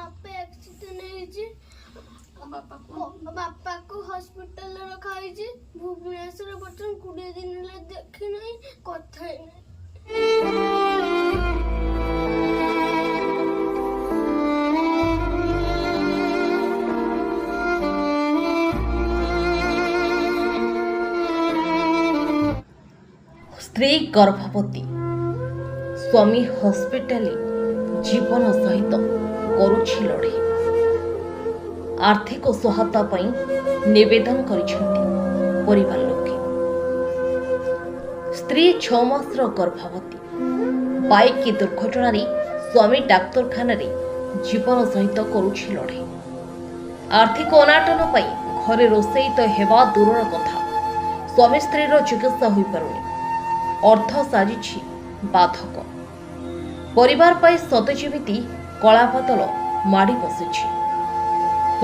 ବାପା ଆକ୍ସିଡେଣ୍ଟ ହେଇଛି। ମୋ ବାପାକୁ ହସ୍ପିଟାଲରେ ରଖା ହେଇଛି ଭୁବନେଶ୍ୱର। ବର୍ତ୍ତମାନ 20 ଦିନ ହେଲା ଦେଖି ନାହିଁ, କଥା ହେଇନାହିଁ। ସ୍ତ୍ରୀ ଗର୍ଭବତୀ, ସ୍ୱାମୀ ହସ୍ପିଟାଲରେ ଜୀବନ ସହିତ କରୁଛି ଲଢ଼େଇ। ଆର୍ଥିକ ସହାୟତା ପାଇଁ ନିବେଦନ କରିଛନ୍ତି ପରିବାର ଲୋକେ। ସ୍ତ୍ରୀ 6 ମାସର ଗର୍ଭବତୀ। ବାଇକ୍ ଦୁର୍ଘଟଣାରେ ସ୍ୱାମୀ ଡାକ୍ତରଖାନାରେ ଜୀବନ ସହିତ କରୁଛି ଲଢ଼େଇ। ଆର୍ଥିକ ଅନାଟନ ପାଇଁ ଘରେ ରୋଷେଇ ତ ହେବା ଦୂରର କଥା, ସ୍ୱାମୀ ସ୍ତ୍ରୀର ଚିକିତ୍ସା ହୋଇପାରୁନି। ଅର୍ଥ ସାଜିଛି ବାଧକ। ପରିବାର ପାଇଁ ସତେ ଯେମିତି କଳାବାଦଲ ମାଡ଼ି ବସିଛି।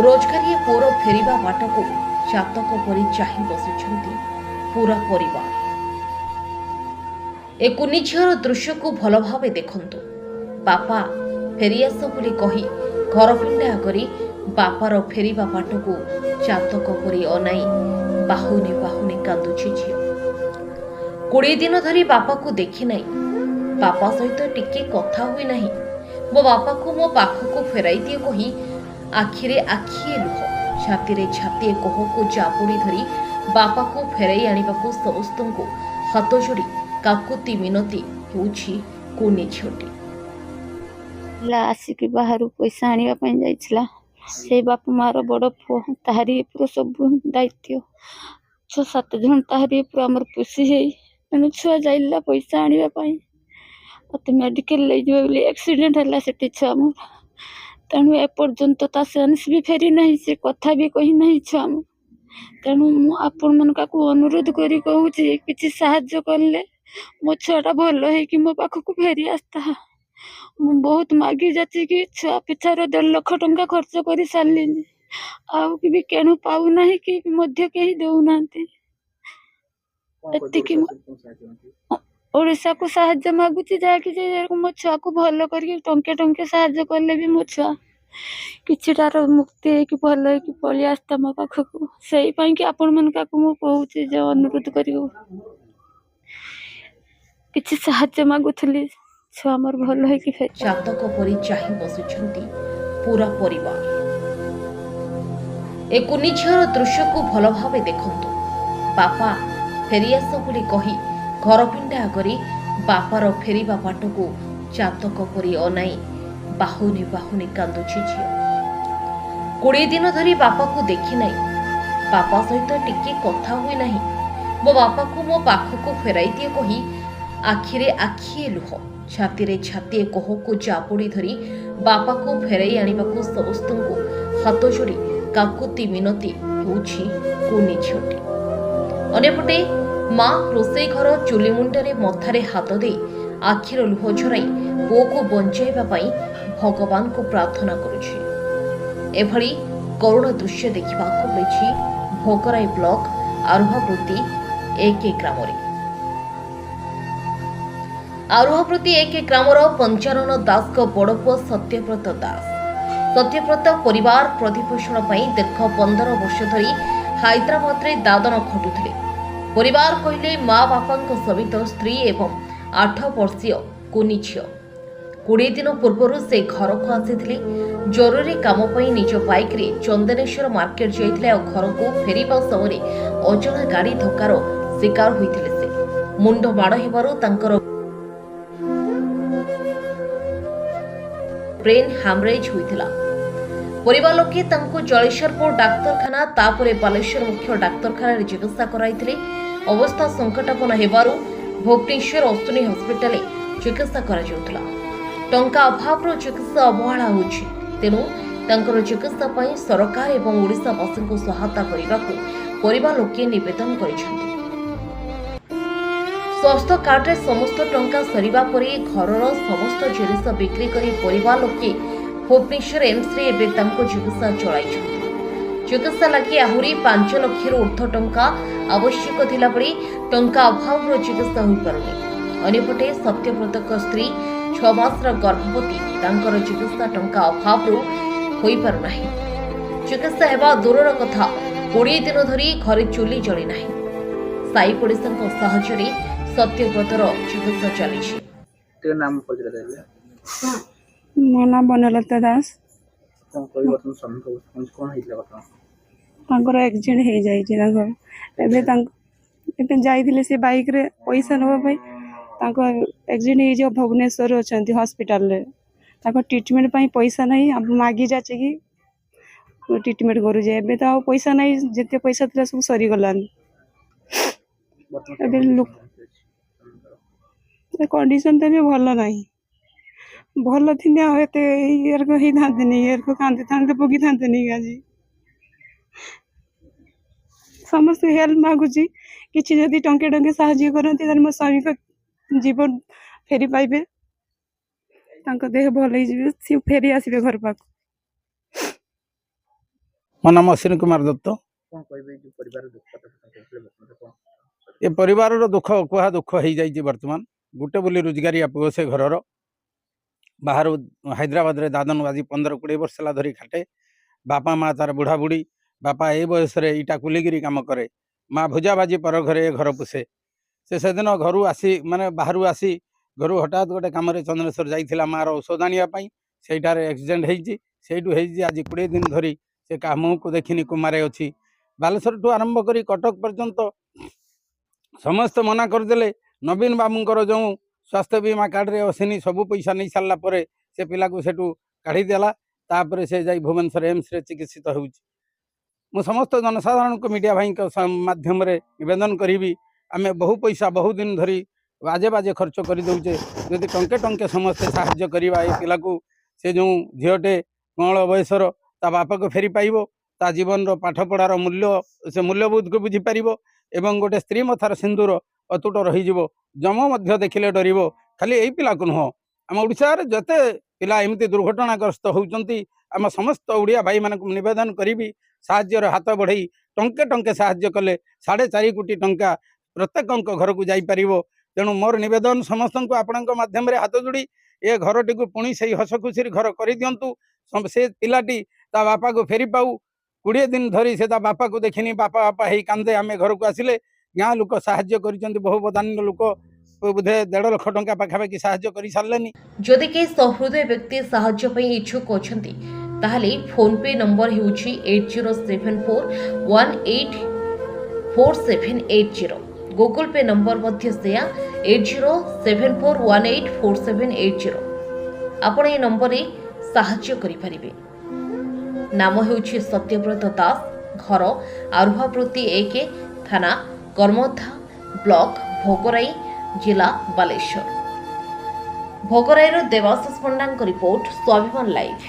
ରୋଜଗାରିଆ ପୁଅର ଫେରିବା ବାଟକୁ ଚାତକ ପରି ଚାହିଁ ବସିଛନ୍ତି ପୁରା ପରିବାର। ଏ କୁନି ଝିଅର ଦୃଶ୍ୟକୁ ଭଲ ଭାବେ ଦେଖନ୍ତୁ। ବାପା ଫେରିଆସ ବୋଲି କହି ଘର ପିଣ୍ଡା ଆଗରେ ବାପାର ଫେରିବା ବାଟକୁ ଚାତକ ପରି ଅନାଇ ବାହୁନି ବାହୁନି କାନ୍ଦୁଛି ଝିଅ। 20 ଦିନ ଧରି ବାପାକୁ ଦେଖିନାହିଁ, ବାପା ସହିତ ଟିକେ କଥା ହୋଇନାହିଁ। ମୋ ବାପାକୁ ମୋ ପାଖକୁ ଫେରାଇ ଦିଅ କହି ଆଖିରେ ଆଖିଏ ଲୁହ, ଛାତିରେ ଛାତିଏ କୋହକୁ ଜାବୁଡ଼ି ଧରି ବାପାକୁ ଫେରାଇ ଆଣିବାକୁ ସମସ୍ତଙ୍କୁ ହାତ ଯୋଡ଼ି କାକୁତି ମିନତି ହେଉଛି କୁନି ଝିଅଟି। ହେଲା ଆସିକି ବାହାରୁ ପଇସା ଆଣିବା ପାଇଁ ଯାଇଥିଲା। ସେଇ ବାପା ମାର ବଡ଼ ପୁଅ, ତାହାରି ଉପରେ ସବୁ ଦାୟିତ୍ୱ। ଛଅ ସାତ ଜଣ ତାହାରି ଉପରେ ଆମର ପୋଷି ହେଇ। ତେଣୁ ଛୁଆ ଯାଇଥିଲା ପଇସା ଆଣିବା ପାଇଁ, ମତେ ମେଡ଼ିକାଲ ନେଇଯିବ ବୋଲି, ଆକ୍ସିଡେଣ୍ଟ ହେଲା ସେଠି ଛୁଆ ମୋର। ତେଣୁ ଏପର୍ଯ୍ୟନ୍ତ ତା ସେନ୍ସ ବି ଫେରି ନାହିଁ, ସେ କଥା ବି କହିନାହିଁ ଛୁଆ ମୋର। ତେଣୁ ମୁଁ ଆପଣମାନଙ୍କୁ ଅନୁରୋଧ କରି କହୁଛି, କିଛି ସାହାଯ୍ୟ କଲେ ମୋ ଛୁଆଟା ଭଲ ହେଇକି ମୋ ପାଖକୁ ଫେରି ଆସିତା। ମୁଁ ବହୁତ ମାଗି ଯାଚିକି ଛୁଆ ପିଛାର 1.5 ଲକ୍ଷ ଟଙ୍କା ଖର୍ଚ୍ଚ କରି ସାରିଲିଣି, ଆଉ ବି କେଣୁ ପାଉନାହିଁ କି ମଧ୍ୟ କେହି ଦେଉନାହାନ୍ତି। ଏତିକି ମୁଁ ଓଡ଼ିଶାକୁ ସାହାଯ୍ୟ ମାଗୁଛି, ଯାହାକି ଯେ ମୋ ଛୁଆକୁ ଭଲ କରିକି ଟଙ୍କେ ଟଙ୍କେ ସାହାଯ୍ୟ କଲେ ବି ମୋ ଛୁଆ କିଛିଟାର ମୁକ୍ତି ହେଇକି ଭଲ ହେଇକି ପଳେଇ ଆସିତା ମୋ ପାଖକୁ। ସେଇ ପାଇଁ କି ଆପଣମାନଙ୍କୁ ମୁଁ କହୁଛି ଯେ ଅନୁରୋଧ କରିବୁ, କିଛି ସାହାଯ୍ୟ ମାଗୁଥିଲି, ଛୁଆ ମୋର ଭଲ ହେଇକି ଫେରି। ଚାତକ ପରି ଚାହିଁ ବସିଛନ୍ତି ପୁରା ପରିବାର। ଏ କୁନି ଝିଅର ଦୃଶ୍ୟକୁ ଭଲ ଭାବେ ଦେଖନ୍ତୁ। ବାପା ଫେରିଆସ ବୋଲି କହି ଘର ପିଣ୍ଡା ଆଗରେ ବାପାର ଫେରିବା ବାଟକୁ ଚାତକ ପରି ଅନାଇ ବାହୁନି ବାହୁନି କାନ୍ଦୁଛି ଝିଅ। 20 ଦିନ ଧରି ବାପାକୁ ଦେଖିନାହିଁ, ବାପା ସହିତ ଟିକେ କଥା ହୋଇନାହିଁ। ମୋ ବାପାକୁ ମୋ ପାଖକୁ ଫେରାଇ ଦିଅ କହି ଆଖିରେ ଆଖିଏ ଲୁହ, ଛାତିରେ ଛାତିଏ କୋହକୁ ଜାବୁଡ଼ି ଧରି ବାପାକୁ ଫେରାଇ ଆଣିବାକୁ ସମସ୍ତଙ୍କୁ ହାତ ଯୋଡ଼ି କାକୁତି ମିନତି ହେଉଛି କୁନି ଝିଅଟି। ଅନ୍ୟପଟେ ମା ରୋଷେଇ ଘର ଚୁଲି ମୁଣ୍ଡରେ ମଥାରେ ହାତ ଦେଇ ଆଖିର ଲୁହ ଝରାଇ ପୁଅକୁ ବଞ୍ଚାଇବା ପାଇଁ ଭଗବାନଙ୍କୁ ପ୍ରାର୍ଥନା କରୁଛି। ଏଭଳି କରୁଣ ଦୃଶ୍ୟ ଦେଖିବାକୁ ମିଳିଛି ଭୋଗରାଇ ବ୍ଲକ ଆରୁହାବୃତ୍ତି 1 ଗ୍ରାମରେ। ଆରୁହାବୃତ୍ତି 1 ଗ୍ରାମର ପଞ୍ଚାନନ ଦାସଙ୍କ ବଡ଼ ପୁଅ ସତ୍ୟବ୍ରତ ଦାସ। ସତ୍ୟବ୍ରତ ପରିବାର ପ୍ରତିପୋଷଣ ପାଇଁ ଦୀର୍ଘ 15 ବର୍ଷ ଧରି ହାଇଦ୍ରାବାଦରେ ଦାଦନ ଖଟୁଥିଲେ। ପରିବାର କହିଲେ ମା ବାପାଙ୍କ ସମେତ ସ୍ତ୍ରୀ ଏବଂ 8 ବର୍ଷୀୟ କୁନି ଝିଅ। 20 ଦିନ ପୂର୍ବରୁ ସେ ଘରକୁ ଆସିଥିଲେ। ଜରୁରୀ କାମ ପାଇଁ ନିଜ ବାଇକ୍ରେ ଚନ୍ଦନେଶ୍ୱର ମାର୍କେଟ ଯାଇଥିଲେ ଆଉ ଘରକୁ ଫେରିବା ସମୟରେ ଅଜଣା ଗାଡ଼ି ଧକ୍କାର ଶିକାର ହୋଇଥିଲେ ସେ। ମୁଣ୍ଡ ମାଡ଼ ହେବାରୁ ତାଙ୍କର ବ୍ରେନ୍ ହ୍ୟାମରେଜ୍ ହୋଇଥିଲା। ପରିବାର ଲୋକେ ତାଙ୍କୁ ଜଳେଶ୍ୱରପୁର ଡାକ୍ତରଖାନା, ତାପରେ ବାଲେଶ୍ୱର ମୁଖ୍ୟ ଡାକ୍ତରଖାନାରେ ଚିକିତ୍ସା କରାଇଥିଲେ। ଅବସ୍ଥା ସଙ୍କଟାପନ୍ନ ହେବାରୁ ଭୁବନେଶ୍ୱର ଅଶ୍ୱିନୀ ହସ୍ପିଟାଲରେ ଚିକିତ୍ସା କରାଯାଉଥିଲା। ଟଙ୍କା ଅଭାବରୁ ଚିକିତ୍ସା ଅବହେଳା ହେଉଛି। ତେଣୁ ତାଙ୍କର ଚିକିତ୍ସା ପାଇଁ ସରକାର ଏବଂ ଓଡ଼ିଶାବାସୀଙ୍କୁ ସହାୟତା କରିବାକୁ ପରିବାର ଲୋକେ ନିବେଦନ କରିଛନ୍ତି। ସ୍ୱାସ୍ଥ୍ୟ କାର୍ଡରେ ସମସ୍ତ ଟଙ୍କା ସରିବା ପରେ ଘରର ସମସ୍ତ ଜିନିଷ ବିକ୍ରି କରି ପରିବାର ଲୋକେ ଭୁବନେଶ୍ୱର ଏମ୍ସରେ ଏବେ ତାଙ୍କ ଚିକିତ୍ସା ଚଳାଇଛନ୍ତି। ଚିକିତ୍ସା ଲାଗି ଆହୁରି 5 ଲକ୍ଷରୁ ଉର୍ଦ୍ଧ୍ୱ ଟଙ୍କା ଆବଶ୍ୟକ ଥିଲାବେଳେ ଟଙ୍କା ଅଭାବରୁ ଚିକିତ୍ସା ହୋଇପାରୁନି। ଅନ୍ୟପଟେ ସତ୍ୟବ୍ରତଙ୍କ ସ୍ତ୍ରୀ 6 ମାସର ଗର୍ଭବତୀ। ତାଙ୍କର ଚିକିତ୍ସା ଟଙ୍କା ଅଭାବରୁ ହୋଇପାରୁନାହିଁ। ଚିକିତ୍ସା ହେବା ଦୂରର କଥା, 20 ଦିନ ଧରି ଘରେ ଚୁଲି ଜଳି ନାହିଁ। ସାହି ପଡ଼ିଶାଙ୍କ ସାହାଯ୍ୟରେ ସତ୍ୟବ୍ରତର ଚିକିତ୍ସା ଚାଲିଛି। ଟିକେ ନାମ ପରିଚୟ ଦେଲେ। ମୋ ନାଁ ବନଲତା ଦାସ। କଣ କହିବ ବର୍ତ୍ତମାନ ସ୍ୱାମୀଙ୍କ କଣ ହେଇଥିଲା ବର୍ତ୍ତମାନ? ତାଙ୍କର ଆକ୍ସିଡେଣ୍ଟ ହେଇଯାଇଛି। ତାଙ୍କର ଏବେ ତାଙ୍କ ଏବେ ଯାଇଥିଲେ ସେ ବାଇକରେ ପଇସା ନେବା ପାଇଁ, ତାଙ୍କ ଆକ୍ସିଡେଣ୍ଟ ହେଇଯିବ। ଭୁବନେଶ୍ୱରରେ ଅଛନ୍ତି ହସ୍ପିଟାଲରେ। ତାଙ୍କ ଟ୍ରିଟମେଣ୍ଟ ପାଇଁ ପଇସା ନାହିଁ। ଆମେ ମାଗି ଯାଚିକି ଟ୍ରିଟମେଣ୍ଟ କରୁଛେ। ଏବେ ତ ଆଉ ପଇସା ନାହିଁ, ଯେତେ ପଇସା ଥିଲା ସବୁ ସରିଗଲାଣି। ବର୍ତ୍ତମାନ ଏବେ ଲୋକ କଣ୍ଡିସନ ତ ଏବେ ଭଲ ନାହିଁ। ଭଲ ଥିଲେ ଆଉ ଏତେ ଇଏରକ ହେଇଥାନ୍ତେନି, ଇଏରକ କାନ୍ଦିଥାନ୍ତେ, ଭୋଗିଥାନ୍ତେନି। ଆଜି ସମସ୍ତେ ହେଲ୍ପ ମାଗୁଛି। କିଛି ଯଦି ଟଙ୍କେ ଟଙ୍କେ ସାହାଯ୍ୟ କରନ୍ତି, ତାହେଲେ ମୋ ସ୍ୱାମୀଙ୍କ ଜୀବନ ଫେରି ପାଇବେ, ତାଙ୍କ ଦେହ ଭଲ ହେଇଯିବ, ସିଏ ଫେରି ଆସିବେ ଘର ପାଖକୁ। ମୋ ନାମ ଅଶ୍ୱିନୀ କୁମାର ଦତ୍ତ। କଣ କହିବେ, ଏଇ ଯୋଉ ପରିବାର ଦୁଃଖ କଥା କହୁଥିଲେ, ବର୍ତ୍ତମାନ କଣ? ଏ ପରିବାରର ଦୁଃଖ ଅକୁହା ଦୁଃଖ ହେଇଯାଇଛି ବର୍ତ୍ତମାନ। ଗୋଟେ ବୋଲି ରୋଜଗାରିଆ ପୁଅ ସେ ଘରର, ବାହାରୁ ହାଇଦ୍ରାବାଦରେ ଦାଦନ ଆଜି 15-20 ବର୍ଷ ହେଲା ଧରି ଖାଟେ। ବାପା ମା ତାର ବୁଢ଼ା ବୁଢ଼ୀ। ବାପା ଏ ବୟସରେ ଇଟା କୁଲିଗିରି କାମ କରେ, ମା ଭୁଜା ଭାଜି ପର ଘରେ ଏ ଘର ପୋଷେ। ସେ ସେଦିନ ଘରୁ ଆସି, ମାନେ ବାହାରୁ ଆସି ଘରୁ ହଠାତ୍ ଗୋଟେ କାମରେ ଚନ୍ଦନେଶ୍ୱର ଯାଇଥିଲା ମାର ଔଷଧ ଆଣିବା ପାଇଁ, ସେଇଠାରେ ଆକ୍ସିଡେଣ୍ଟ ହେଇଛି। ସେଇଠୁ ହେଇଛି, ଆଜି 20 ଦିନ ଧରି ସେ କାହା ମୁହଁକୁ ଦେଖିନି, କୁମାରେ ଅଛି। ବାଲେଶ୍ୱରଠୁ ଆରମ୍ଭ କରି କଟକ ପର୍ଯ୍ୟନ୍ତ ସମସ୍ତେ ମନା କରିଦେଲେ। ନବୀନ ବାବୁଙ୍କର ଯେଉଁ ସ୍ୱାସ୍ଥ୍ୟ ବୀମା କାର୍ଡ଼ରେ ଅସିନି ସବୁ ପଇସା ନେଇ ସାରିଲା ପରେ ସେ ପିଲାକୁ ସେଠୁ କାଢ଼ିଦେଲା। ତାପରେ ସେ ଯାଇ ଭୁବନେଶ୍ୱର ଏମ୍ସରେ ଚିକିତ୍ସିତ ହେଉଛି। ମୁଁ ସମସ୍ତ ଜନସାଧାରଣଙ୍କୁ ମିଡ଼ିଆ ଭାଇଙ୍କ ମାଧ୍ୟମରେ ନିବେଦନ କରିବି, ଆମେ ବହୁ ପଇସା ବହୁ ଦିନ ଧରି ବାଜେ ବାଜେ ଖର୍ଚ୍ଚ କରିଦେଉଛେ। ଯଦି ଟଙ୍କେ ଟଙ୍କେ ସମସ୍ତେ ସାହାଯ୍ୟ କରିବା ଏ ପିଲାକୁ, ସେ ଯେଉଁ ଝିଅଟେ କଅଁଳ ବୟସର, ତା ବାପାକୁ ଫେରି ପାଇବ, ତା ଜୀବନର ପାଠପଢ଼ାର ମୂଲ୍ୟ ସେ ମୂଲ୍ୟବୋଧକୁ ବୁଝିପାରିବ ଏବଂ ଗୋଟେ ସ୍ତ୍ରୀ ମଥାର ସିନ୍ଦୁର ଅତୁଟ ରହିଯିବ। ଯମ ମଧ୍ୟ ଦେଖିଲେ ଡରିବ। ଖାଲି ଏଇ ପିଲାକୁ ନୁହଁ, ଆମ ଓଡ଼ିଶାରେ ଯେତେ ପିଲା ଏମିତି ଦୁର୍ଘଟଣାଗ୍ରସ୍ତ ହେଉଛନ୍ତି, ଆମ ସମସ୍ତ ଓଡ଼ିଆ ଭାଇମାନଙ୍କୁ ନିବେଦନ କରିବି, ସାହାଯ୍ୟର ହାତ ବଢ଼େଇ ଟଙ୍କେ ଟଙ୍କେ ସାହାଯ୍ୟ କଲେ 4.5 କୋଟି ଟଙ୍କା ପ୍ରତ୍ୟେକଙ୍କ ଘରକୁ ଯାଇପାରିବ। ତେଣୁ ମୋର ନିବେଦନ ସମସ୍ତଙ୍କୁ ଆପଣଙ୍କ ମାଧ୍ୟମରେ ହାତ ଯୋଡ଼ି, ଏ ଘରଟିକୁ ପୁଣି ସେଇ ହସ ଖୁସିରେ ଘର କରିଦିଅନ୍ତୁ। ସେ ପିଲାଟି ତା ବାପାକୁ ଫେରି ପାଉ। 20 ଦିନ ଧରି ସେ ତା ବାପାକୁ ଦେଖିନି, ବାପା ବାପା ହେଇ କାନ୍ଦେ। ଆମେ ଘରକୁ ଆସିଲେ ଗାଁ ଲୋକ ସାହାଯ୍ୟ କରିଛନ୍ତି, ବହୁ ବଦାନ୍ୟ ଲୋକ ବୋଧେ 1.5 ଲକ୍ଷ ଟଙ୍କା ପାଖାପାଖି ସାହାଯ୍ୟ କରିସାରିଲେନି। ଯଦି କେହି ସହୃଦୟ ବ୍ୟକ୍ତି ସାହାଯ୍ୟ ପାଇଁ ଇଚ୍ଛୁକ ଅଛନ୍ତି, ତାହେଲେ ଫୋନ୍ପେ ନମ୍ବର ହେଉଛି 8074184780। ଗୁଗୁଲ ପେ ନମ୍ବର ମଧ୍ୟ ସେୟା, 8074184780। ଆପଣ ଏ ନମ୍ବରରେ ସାହାଯ୍ୟ କରିପାରିବେ। ନାମ ହେଉଛି ସତ୍ୟବ୍ରତ ଦାସ, ଘର ଆରୁହାବୃତ୍ତି 1, ଥାନା କର୍ମଧା, ବ୍ଲକ ଭୋଗରାଇ, ଜିଲ୍ଲା ବାଲେଶ୍ୱର। ଭୋଗରାଇରୁ ଦେବାଶିଷ ପଣ୍ଡାଙ୍କ ରିପୋର୍ଟ, ସ୍ୱାଭିମାନ ଲାଇଭ୍।